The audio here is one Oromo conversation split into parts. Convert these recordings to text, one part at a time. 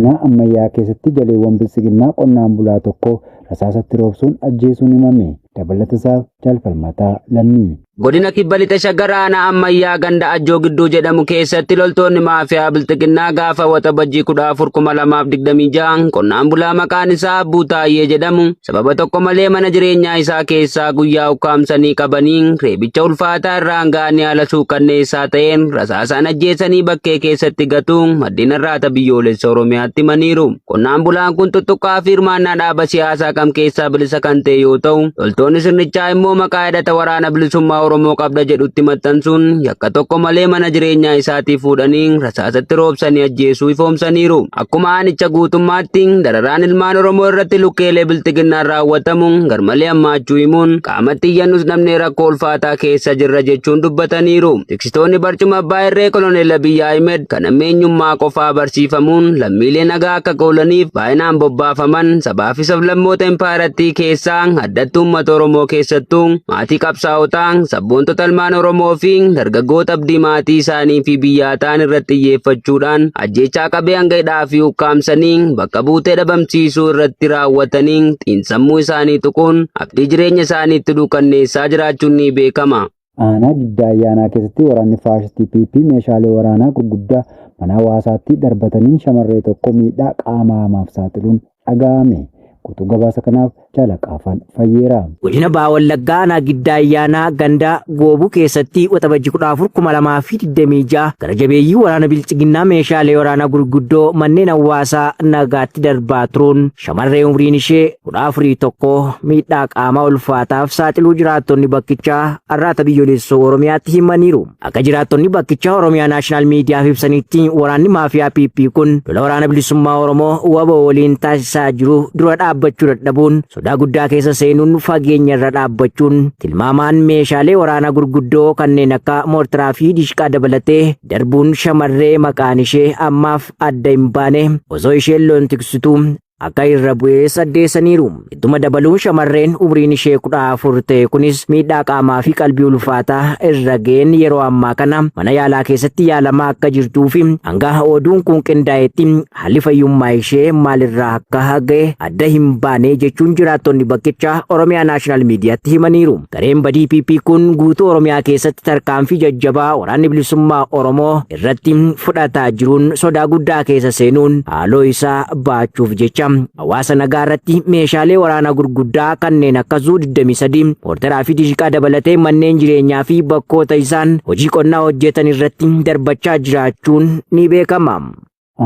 Aanaa Ammayyaa keessatti jaleewwan Biltsiginnaa qonnaan bulaa tokko rasaasatti roobsuun ajjeesuun himame. Dabalatasaaf Jaal Falmataa Lammii. Godina Kibba Lixa Shaggar aanaa Ammayyaa ganda Ajjoo Gidduu jedhamu keessatti loltoonni maafiyaa Bilxiginnaa gaafa Waxabajjii 14,2026 qonnaan bulaa maqaan isaa Abbuu Taayyee jedhamu sababa tokko malee mana jireenyaa isaa keessaa guyyaa ukkaamsanii qabanii reebicha ulfaataa irraan ga'anii haala suukanneessaa ta'een rasaasaan ajjeesanii bakkee keessatti gatuu maddeen Arraata Biyyoolessa Oromiyaatti himaniiru. Qonnaan bulaan kun tuttuqqaa fi hirmaannaa dhaaba siyaasaa kam keessaa bilisa kan ta'e yoo ta'u, loltoonni sirnichaa immoo maqaa hidhata waraana bilisummaa Oromoo qabda jedhutti maxxansuun yakka tokko malee mana jireenyaa isaatii fuudhanii rasaasatti roobsanii ajjeesuu ifoomsaniiru. Akkuma aanicha guutummaatti dararaan ilmaan Oromoo irratti lukkeelee bilxiginnaan raawwatamu garmalee hammaachuu himuun qaamatti iyyannus dhabnee rakkoo ulfaataa keessa jirra jechuun dubbataniiru. Tiksitoonni barcuma abbaa irree Koloneel Abiy Ahimed kan hammeenyummaa qofaa barsiifamuun lammiilee nagaa akka goolaniif baay'inaan bobbaafaman sabaa fi sablammoota impaayerattii keessaa addatti uummata Oromoo keessattuu maatii qabsaa'otaa, sabboontota ilmaan Oromoo fi dargaggoota abdii maatii isaanii fi biyyaa ta'an irratti xiyyeeffachuudhaan ajjeechaa qabee hanga hidhaa fi ukkaamsanii bakka buutee dhabamsiisuu irratti raawwatanii xiinsammuu isaanii tuquun abdii jireenya isaaniitti duukanneessaa jiraachuun ni beekama. Aanaa Giddaa Ayyaanaa keessatti waraanni faashistii PP meeshaalee waraanaa gurguddaa mana hawaasaatti darbataniin shamarree tokko miidhaa qaama hamaaf saaxiluun dhaga'ame. Guutuu gabaasa kanaaf Jaala Qaafaan Fayyeeraa. Godina Baha Wallaggaa Aanaa Giddaa Ayyaanaa ganda Goobuu keessatti Waxabajji 14, 2026 gara jabeeyyii waraana Bilxiginnaa meeshaalee waraanaa gurguddoo manneen hawaasaa nagaatti darbaa turuun shamarree umriin ishee 14 tokko miidhaa qaamaa ulfaataaf saaxiluu jiraattonni bakkichaa Arraata Biyyoolessoo Oromiyaatti himaniiru. Akka jiraattonni bakkichaa Oromiyaa Naashinaal Miidiyaaf ibsanitti waraanni maafiyaa PP kun lola waraana bilisummaa Oromoo wbo waliin taasisaa jiru dura dhaabbachuu dadhabuun sodaa guddaa keessa seenuun fageenya irra dhaabbachuun tilmaamaan meeshaalee waraanaa gurguddoo kanneen akka moortaraa fi dishqaa dabalatee darbuun shamarree maqaan ishee ammaaf adda hin baane osoo isheen loon tiksituu akka irra bu'ee saddeessaniiru. Ittuma dabaluun shamarreen umriin ishee 14 ta'e kunis miidhaa qaamaa fi qalbii ulfaataa irra ga'een yeroo ammaa kana mana yaalaa keessatti yaalamaa akka jirtuu fi hanga oduun kun qindaa'etti haalli fayyummaa ishee maalirraa akka ga'e adda hin baane jechuun jiraattonni bakkichaa Oromiyaa Naashinaal Miidiyaatti himaniiru. Gareen badii PP kun guutuu Oromiyaa keessatti tarkaanfii jajjabaa waraanni bilisummaa Oromoo irratti fudhataa jiruun sodaa guddaa keessa seenuun haaloo isaa baachuuf jecha hawaasa nagaa irratti meeshaalee waraanaa gurguddaa kanneen akka Zuu 23, moortaraa fi dishiqaa dabalatee manneen jireenyaa fi bakkoota isaan hojii qonnaa hojjetan irratti darbachaa jiraachuun ni beekama.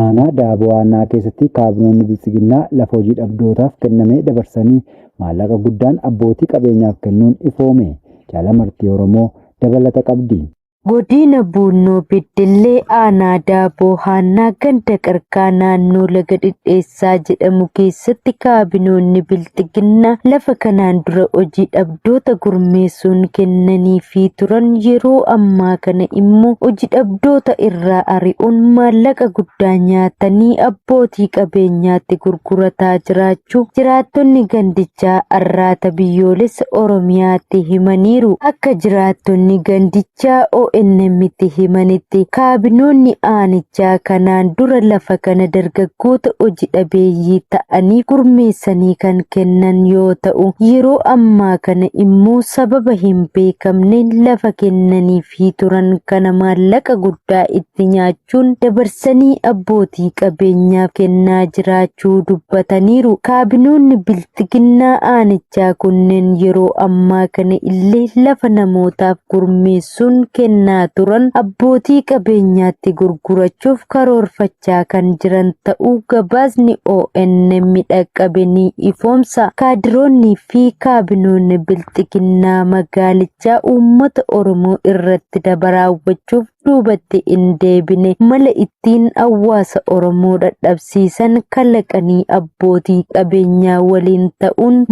Aanaa Daaboo Aannaa keessatti kaabinoonni Biltsiginnaa lafa hojii dhabdootaaf kenname dabarsanii maallaqa guddaan abbootii qabeenyaaf kennuun ifoome. Jaala Martii Oromoo dabalata qabdi. Godina Buunnoo Beddellee Aanaa Daaboo Haannaa ganda Qarqaa naannoo Laga Dhidheessaa jedhamu keessatti kaabinoonni Bilxiginnaa lafa kanaan dura hojii dhabdoota gurmeessuun kennaniifii turan yeroo ammaa kana immoo hojii dhabdoota irraa ari'uun maallaqa guddaa nyaatanii abbootii qabeenyaatti gurgurataa jiraachuu jiraattonni gandichaa Arraata Biyyoolessa Oromiyaatti himaniiru. Akka jiraattonni gandichaa ONM'tti himanitti, kaabinoonni aanichaa kanaan dura lafa kana dargaggoota hoji dhabeeyyii ta'anii gurmeessanii kan kennan yoo ta'u, yeroo ammaa kana immoo sababa hin beekamneen lafa kennaniifii turan kana maallaqa guddaa itti nyaachuun dabarsanii abbootii qabeenyaaf kennaa jiraachuu dubbataniiru. Kaabinoonni Bilxiginnaa aanichaa kunneen yeroo ammaa kana illee lafa namootaaf gurmeessuun kennaa turan abbootii qabeenyaatti gurgurachuuf karoorfachaa kan jiran ta'uu gabaasni ONM dhaqqabe ni ifoomsa. Kaadiroonnii fi kaabinoonni Bilxiginnaa magaalichaa uummata Oromoo irratti daba raawwachuuf duubatti hin deebine mala ittiin hawaasa Oromoo dhadhabsiisan kalaqanii abbootii qabeenyaa waliin ta'uun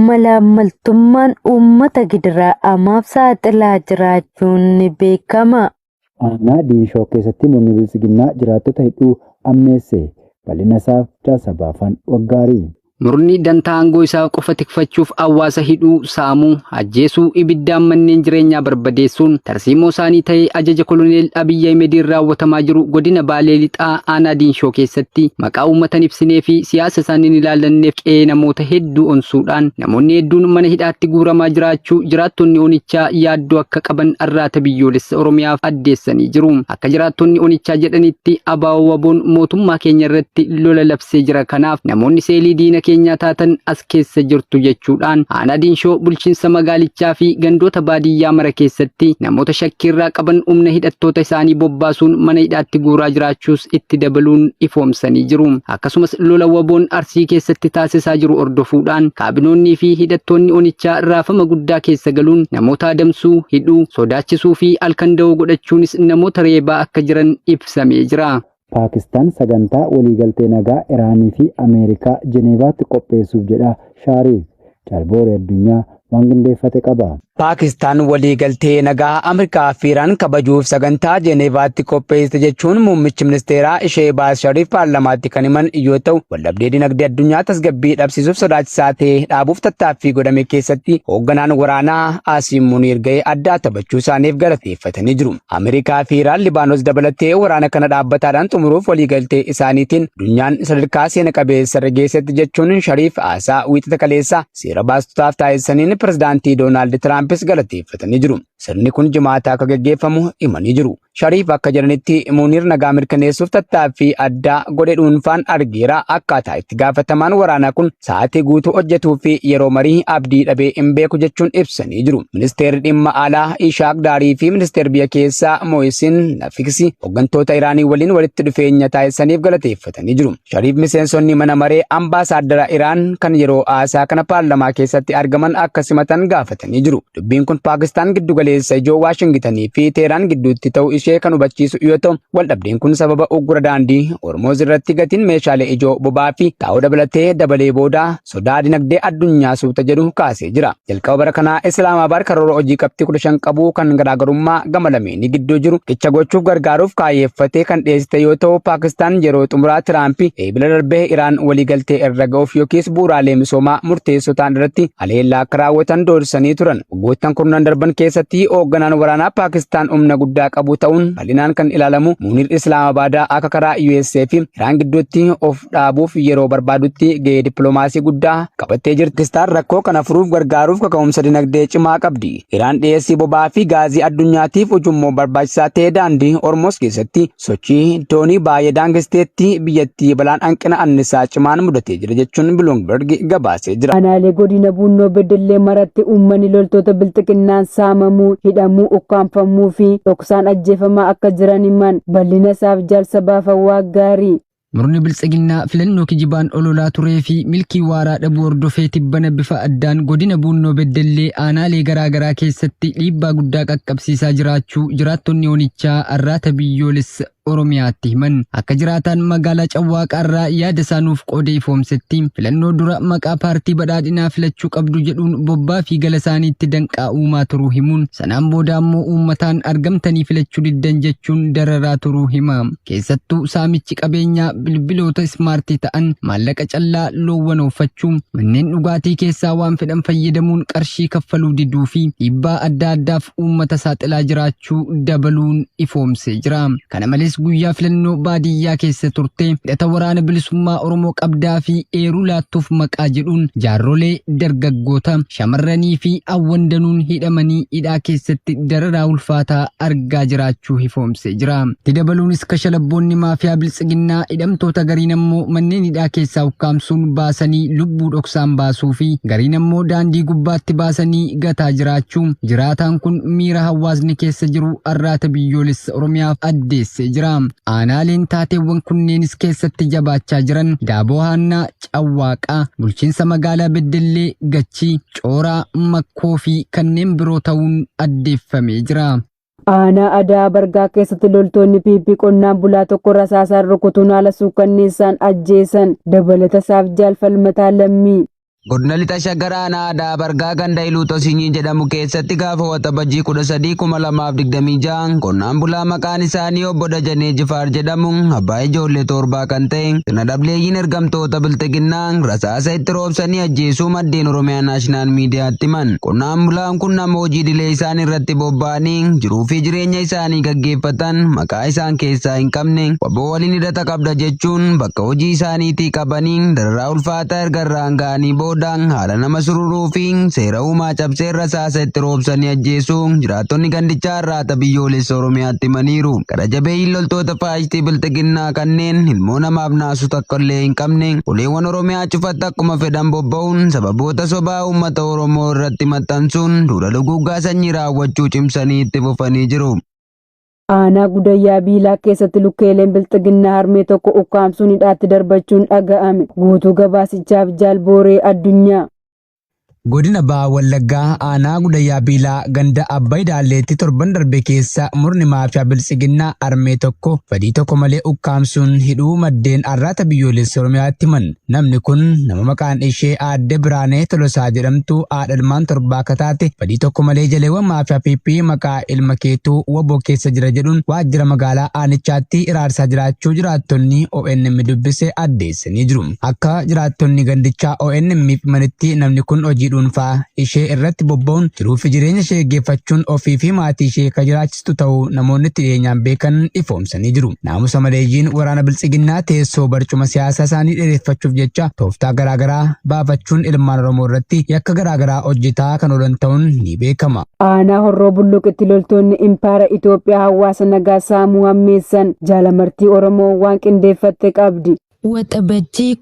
malaammaltummaan uummata gidiraa hamaaf saaxilaa jiraachuun ni beekama. Aanaa Diinshoo keessatti murni Biltsiginnaa jiraattota hidhuu ammeesse. Bal'ina isaaf Jaal Sabaafaan Waggaarii. Murni dantaa aangoo isaa qofa tikfachuuf hawaasa hidhuu, saamuu, ajjeesuu, ibiddaan manneen jireenyaa barbadeessuun tarsiimoo isaanii ta'ee ajaja Koloneel Abiyyi Ahimediin raawwatamaa jiru godina Baalee Lixaa aanaa Diinshoo keessatti maqaa uummata hin ibsinee fi siyaasa isaanii hin ilaallanneef qe'ee namoota hedduu onsuudhaan namoonni hedduun mana hidhaatti guuramaa jiraachuu jiraattonni onichaa yaaddoo akka qaban Arraata Biyyoolessa Oromiyaaf addeessanii jiru. Akka jiraattonni onichaa jedhanitti ABO WBOn mootummaa keenya irratti lola labsee jira, kanaaf namoonni seelii diina keenyaa taatan as keessa jirtu jechuudhaan aanaa Diinshoo bulchiinsa magaalichaa fi gandoota baadiyyaa mara keessatti namoota shakkiirraa qaban humna hidhattoota isaanii bobbaasuun mana hidhaatti guuraa jiraachuus itti dabaluun ifoomsanii jiru. Akkasumas lola WBOn Arsii keessatti taasisaa jiru hordofuudhaan kaabinoonnii fi hidhattoonni onichaa raafama guddaa keessa galuun namoota adamsuu, hidhuu, sodaachisuu fi halkan da'oo godhachuunis namoota reebaa akka jiran ibsamee jira. Paakistaan sagantaa waliigaltee nagaa Iraanii fi Ameerikaa Jeneevaatti qopheessuuf jedha Shaariif. Caalbooree Addunyaa waan qindeeffate qaba. Paakistaan waliigaltee nagaa Ameerikaa fi Iraan kabajuuf sagantaa Jeneevaatti qopheessite jechuun muummichi ministeeraa Sheebaaz Shariif paarlamaatti kan himan yoo ta'u, waldhabdee dinagdee addunyaa tasgabbii dhabsiisuuf sodaachisaa ta'e dhaabuuf tattaaffii godhame keessatti hoogganaan waraanaa Asiim Muniir ga'ee addaa taphachuu isaaniif galateeffatanii jiru. Ameerikaa fi Iraan Libaanos dabalatee waraana kana dhaabbataadhaan xumuruuf waliigaltee isaaniitiin addunyaan sadarkaa seena qabeessa irra geessetti jechuun Shariif haasaa Wiixata kaleessaa seera baastotaaf taasisaniin pirezidaantii Doonaald Tiraampis galateeffatanii jiru. Sirni kun Jimaata akka gaggeeffamu himanii jiru. Shariif akka jedhanitti Muniir nagaa mirkaneessuuf tattaaffii addaa godhe dhuunfaan argeera, akkaataa itti gaafatamaan waraanaa kun sa'aatii guutuu hojjetuu fi yeroo marii abdii dhabee hin beeku jechuun ibsanii jiru. Ministeerri dhimma alaa Ishaaq Daarii fi ministeerri biyya keessaa Mo'isin Nafiksi hooggantoota Iraanii waliin walitti dhufeenya taasisaniif galateeffatanii jiru. Shariif miseensonni mana maree ambaasaaddara Iraan kan yeroo haasaa kana paarlamaa keessatti argaman akka simatan gaafatanii jiru. Dubbiin kun Paakistaan giddugaleessa ijoo Waashingitanii fi Teeraan gidduutti ta'uu ishee kan hubachiisu yoo ta'u, waldhabdeen kun sababa uggura daandii Hormouz irratti gatiin meeshaalee ijoo boba'aa fi xaa'oo dabalatee dabalee booda sodaa dinagdee addunyaa suuta jedhu kaasee jira. Jalqaba bara kanaa Islaamabaad karoora hojii qabxii 15 qabu kan garaagarummaa gama lameenii gidduu jiru qicha gochuuf gargaaruuf kaayyeeffatee kan dhiyeessite yoo ta'u, Paakistaan yeroo xumuraa Tiraampi Eebila darbee Iraan waliigaltee irra ga'uuf yookiis bu'uuraalee misoomaa murteessoo ta'an irratti haleellaa akka raawwatan doorsisanii turan. Waggoottan kurnan darban keessatti hoogganaan waraanaa Paakistaan humna guddaa qabu ta'uun bal'inaan kan ilaalamu Muniir Islaamabaadaa akka karaa USA fi Iraan gidduutti of dhaabuuf yeroo barbaadutti ga'ee dippiloomaasii guddaa qabattee jirti. Paakistaan rakkoo kana furuuf gargaaruuf kaka'umsa dinagdee cimaa qabdi. Iraan dhiyeessii boba'aa fi gaazii addunyaatiif ujummoo barbaachisaa ta'e daandii Hormuz keessatti sochii doonii baay'ee daangesteetti, biyyattii balaan hanqina annisaa cimaan mudatee jira jechuun Bloomberg gabaasee jira. Aanaalee godina Buunnoo Beddellee maratti uummanni loltoota bilxiqinnaan saamamuu, hidhamuu, ukkaamfamuu fi dhoksaan ajjeefamaa akka jiran himan. Bal'ina isaaf Jaal Sabaa Waaggaarii. Murni biltsiginnaa filannoo kijibaan ololaa turee fi milkii waaraa dhabuu hordofee tibbana bifa addaan godina Buunnoo Beddellee aanaalee garaa garaa keessatti dhiibbaa guddaa qaqqabsiisaa jiraachuu jiraattonni onichaa Arraata Biyyoolessa Oromiyaatti himan. Akka jiraataan magaalaa Cawwaaqaa irraa yaada isaa nuuf qoode ifoomsetti, filannoo dura maqaa paartii badhaadhinaa filachuu qabdu jedhuun bobbaa fi gala isaaniitti danqaa uumaa turuu himuun, sanaan booda ammoo uummataan argamtanii filachuu diddan jechuun dararaa turuu hima. Keessattuu saamichi qabeenyaa bilbiloota ismaartii ta'an, maallaqa callaa, loowwan ooffachuu, manneen dhugaatii keessaa waan fedhan fayyadamuun qarshii kaffaluu diduu fi dhiibbaa adda addaaf uummata saaxilaa jiraachuu dabaluun ifoomsee jira. Kana malees guyyaa filannoo baadiyyaa keessa turte hidhata waraana bilisummaa Oromoo qabdaa fi eeruu laattuuf maqaa jedhuun jaarrolee, dargaggoota, shamarranii fi hawwan danuun hidhamanii hidhaa keessatti dararaa ulfaataa argaa jiraachuu ifoomsee jira. Itti dabaluunis kashalabboonni maafiyaa biltsiginnaa hidhamtoota gariin ammoo manneen hidhaa keessaa ukkaamsuun baasanii lubbuu dhoksaan baasuu fi gariin ammoo daandii gubbaatti baasanii gataa jiraachuu jiraataan kun miira hawaasni keessa jiru Arraata Biyyoolessa Oromiyaaf addeessee jira. Aanaaleen taateewwan kunneenis keessatti jabaachaa jiran Daaboo Haannaa, Cawwaaqaa, bulchiinsa magaalaa Beddellee, Gachii, Cooraa, Makkoo fi kanneen biroo ta'uun addeeffamee jira. Aanaa Adaa Bargaa keessatti loltoonni PP qonnaan bulaa tokko rasaasaan rukutuun haala suukanneessaan ajjeesan. Dabalata isaaf Jaal Falmataa Lammii. Godina Lixa Shaggar Aanaa Aadaa Bargaa ganda Iluu Tosinyii jedhamu keessatti gaafa Waxabajjii 13,2026 qonnaan bulaa maqaan isaanii obbo Dajanee Jifaar jedhamu abbaa ijoollee torbaa kan ta'e sirna dhableeyyiin ergamtoota bilxiginnaa rasaasa itti roobsanii ajjeesuu maddeen Oromiyaa Naashinaal Miidiyaatti himan. Qonnaan bulaan kun nama hojii idilee isaan irratti bobba'anii jiruu fi jireenya isaanii gaggeeffatan maqaa isaan keessaa hin qabne waboo waliin hidhata qabda jechuun bakka hojii isaaniitii qabanii dararaa ulfaataa erga irraan ga'anii booda haala nama sururuu fi seera uumaa cabsee rasaasa itti roobsanii ajjeesuu jiraattonni gandichaa irraata biyyoolessa Oromiyaatti himaniiru. Gara jabeeyyiin loltoota faashistii bilxiginnaa kanneen ilmoo namaaf naasu takka illee hin qabne uleewwan Oromiyaa cufatti akkuma fedhan bobba'uun sababoota sobaa uummata Oromoo irratti maxxansuun duula duguuggaa sanyii raawwachuu cimsanii itti fufanii jiru. Aanaa Gudayyaa Biilaa keessatti lukkeeleen bilxiginnaa harmee tokko ukkaamsuun hidhaatti darbachuun dhaga'ame. Guutuu gabaasichaaf Jaal Booree Addunyaa. Godina Baha Wallaggaa aanaa Gudayyaa Biilaa ganda Abbay Daalleetti torban darbe keessa murni maafiyaa biltsiginnaa armee tokko badii tokko malee ukkaamsuun hidhuu maddeen arraata biyyoolessa Oromiyaatti himan. Namni kun nama maqaan ishee aadde Biraanee Tolosaa jedhamtu haadha ilmaan torbaa akka taate badii tokko malee jaleewwan maafiyaa PP maqaa ilma keetuu waboo keessa jira jedhuun waajjira magaalaa aanichaatti iraarsaa jiraachuu jiraattonni ONM dubbise addeessanii jiru. Akka jiraattonni gandichaa ONM himanitti namni kun hojii dhuunfaa ishee irratti bobba'uun jiruu fi jireenya ishee gaggeeffachuun ofii fi maatii ishee kan jiraachistu ta'uu namoonni itti dhiyeenyaan beekan ifoomsanii jiru. Naamusa maleeyyiin waraana biltsiginnaa teessoo barcuma siyaasaa isaanii dheereffachuuf jecha tooftaa garaagaraa baafachuun ilmaan Oromoo irratti yakka garaagaraa hojjetaa kan oolan ta'uun ni beekama. Aanaa Horroo Bulluqitti loltoonni Impaara Itoophiyaa hawaasa nagaa saamuu hammeessan jaalamartii Oromoo waan qindeeffatte qabdi. Waxabajjii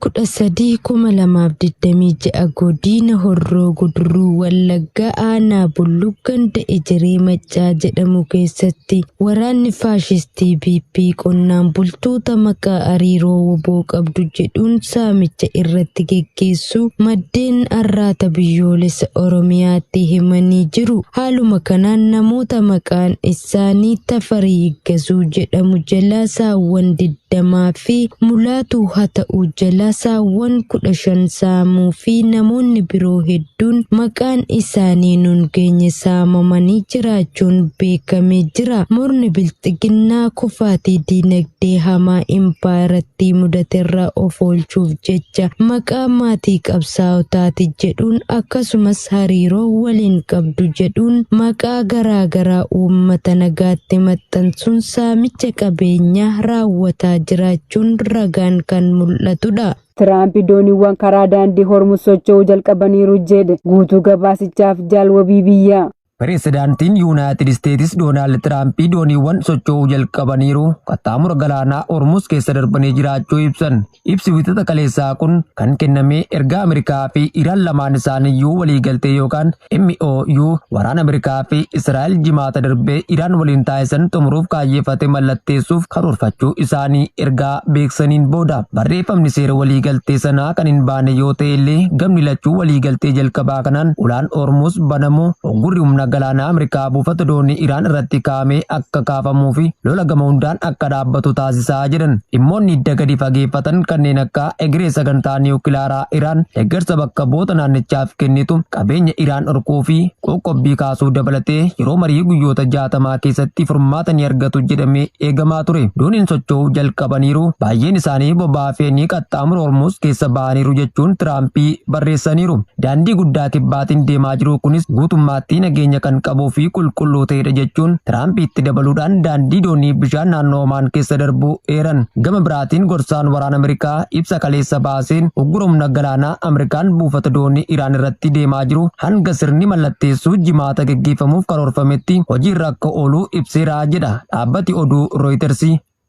13,2026 godina Horroo Guduruu Wallaggaa aanaa Bulluq ganda Ejeree Maccaa jedhamu keessatti waraanni faashistii PP qonnaan bultoota maqaa hariiroo woboo qabdu jedhuun saamicha irratti geggeessu maddeen arraata biyyoolessa Oromiyaatti himanii jiru. Haaluma kanaan namoota maqaan isaanii Tafarii Yiggasuu jedhamu jalaa saawwan 20 fi Mulaatu Hata'u jalaa saawwan 15 saamuu fi namoonni biroo hedduun maqaan isaanii nun geenye saamamanii jiraachuun beekamee jira. Murni bilxiginnaa kufaatii diinagdee hamaa impaayerattii mudaterraa of oolchuuf jecha maqaa maatii qabsaa'otaati jedhuun akkasumas hariiroo waliin qabdu jedhuun maqaa garaagaraa uummata nagaatti maxxansuun saamicha qabeenyaa raawwataa jiraachuun ragaan kan mul'atudha. Tiraamp dooniiwwan karaa daandii Hormuz socho'uu jalqabaniiru jedhe. Guutuu gabaasichaaf Jaal Wabii Biyyaa. Pireezidaantiin Yuunaayitid Isteetis Doonaald Tiraamp dooniiwwan socho'uu jalqabaniiru qaxxaamura galaanaa Hormuz keessa darbanii jiraachuu ibsan. Ibsi wixata kaleessaa kun kan kenname erga Ameerikaa fi Iraan lamaan isaaniiyyuu waliigaltee yookaan MOU waraana Ameerikaa fi Israa'el jimaata darbee Iraan waliin taasisan xumuruuf kaayyeeffate mallatteessuuf karoorfachuu isaanii ergaa beeksaniin booda. Barreeffamni seera waliigaltee sanaa kan hin baane yoo ta'e illee gamni lachuu waliigaltee jalqabaa kanaan ulaan Hormuz banamuu uggurri humna galaanaa Ameerikaa buufata doonii Iraan irratti kaa'ame akka kaafamuu fi lola gama hundaan akka dhaabbatu taasisaa jedhan. Dhimmoonni hidda gadi fageeffatan kanneen akka egeree sagantaa niwukilaaraa Iraan, deeggarsa bakka bu'oota naannichaaf kennitu, qabeenya Iraan dhorkuu fi qoqqobbii kaasuu dabalatee yeroo marii guyyoota 60 keessatti furmaata ni argatu jedhamee eegamaa ture. Dooniin socho'uu jalqabaniiru baay'een isaanii boba'aa fe'anii qaxxaamura Hormuz keessa ba'aniiru jechuun Tiraampii barreessaniiru. Daandii guddaa kibbaatiin deemaa jiru kunis guutummaatti nageenya kan qabuu fi qulqulluu ta'edha jechuun Tiraamp itti dabaluudhaan daandii doonii bishaan naannoo Omaan keessa darbuu eeran. Gama biraatiin gorsaan waraana Ameerikaa ibsa kaleessa baaseen uggura humna galaanaa Ameerikaan buufata doonii Iraan irratti deemaa jiru hanga sirni mallatteessuu jimaata gaggeeffamuuf karoorfametti hojiirra akka oolu ibseera jedha dhaabbati oduu Rooyitersi.